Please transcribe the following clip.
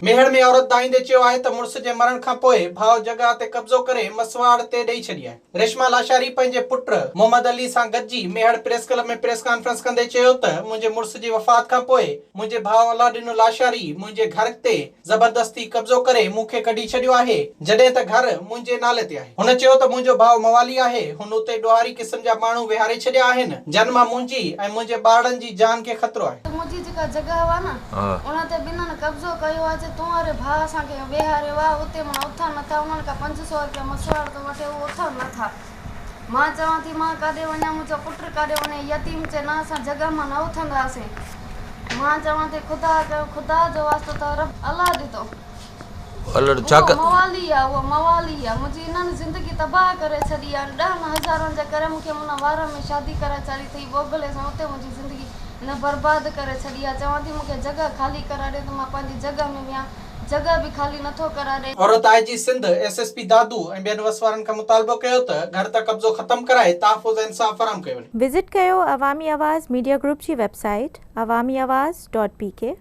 ميهڙ ۾ عورت دانهيندي چيو آهي ته مڙس جي مرڻ کان پوء ڀاء جڳهه تي قبضو ڪري مسواڙ تي ڏئي ڇڏي آهي. ريشما لاشاري پنهنجي پٽ محمد علي سان گڏجي Mehar press club ۾ press conference ڪندي چيو ته منهنجي مڙس جي وفات کان پوء منهنجي ڀاء الله ڏنو لاشاري منهنجي گهر تي زبردستي قبضو ڪري مون کي ڪڍي ڇڏيو آهي جڏهن ته گهر منهنجي نالي تي آهي. هن چيو ته منهنجو ڀاء موالي آهي هن اتي ڏوهاري قسم جا ماڻهو ويهاري ڇڏيا آهن جن مان منهنجي ۽ منهنجي ٻارڙن جي جان کي خطرو آهي. منهنجي جيڪا جڳهه هئا نه ان تي ٻنهن قبضو ڪيو آ چي تون واري ڀاء اسان کي ويهاريو آ اتي معنيٰ اٿن نٿا انهن کان 500 رپيا مسواڙ ٿو وٺي هو اٿن نٿا مان چوان ٿي مان ڪاڏي وڃان منهنجو پٽ ڪاڏي وڃي يتيم چي نه اسان جڳهه مان نه اٿنداسين مان چوان ٿي خدا ڪيو خدا جو واسطو اٿو رب الله ڏتو اهو موالي آ اهو موالي آ منهنجي انهن زندگي تباهه ڪري ڇڏي آ ڏهن هزارن جي ڪري مون کي منا وارهه ۾ شادي ڪرائي ڇڏي اٿئي ٻوگهلي سان اتي منهنجي زندگي هن برباد ڪري ڇڏي آ چوان ٿي مون کي جڳهه خالي ڪرائي ڏي ته مان پنهنجي جڳهه ۾ ويهان جڳهه به خالي نٿو ڪرائي ڏي. عورت I G Sindh, S S P Dadu ۽ ٻين وس وارن کان مطالبو ڪيو ته گهر تان قبضو ختم ڪرائي تحفظ ۽ انصاف فراهم ڪيو وڃي. وزٽ ڪيو عوامي آواز ميڊيا گروپ جي website Awami Awaz dot P K.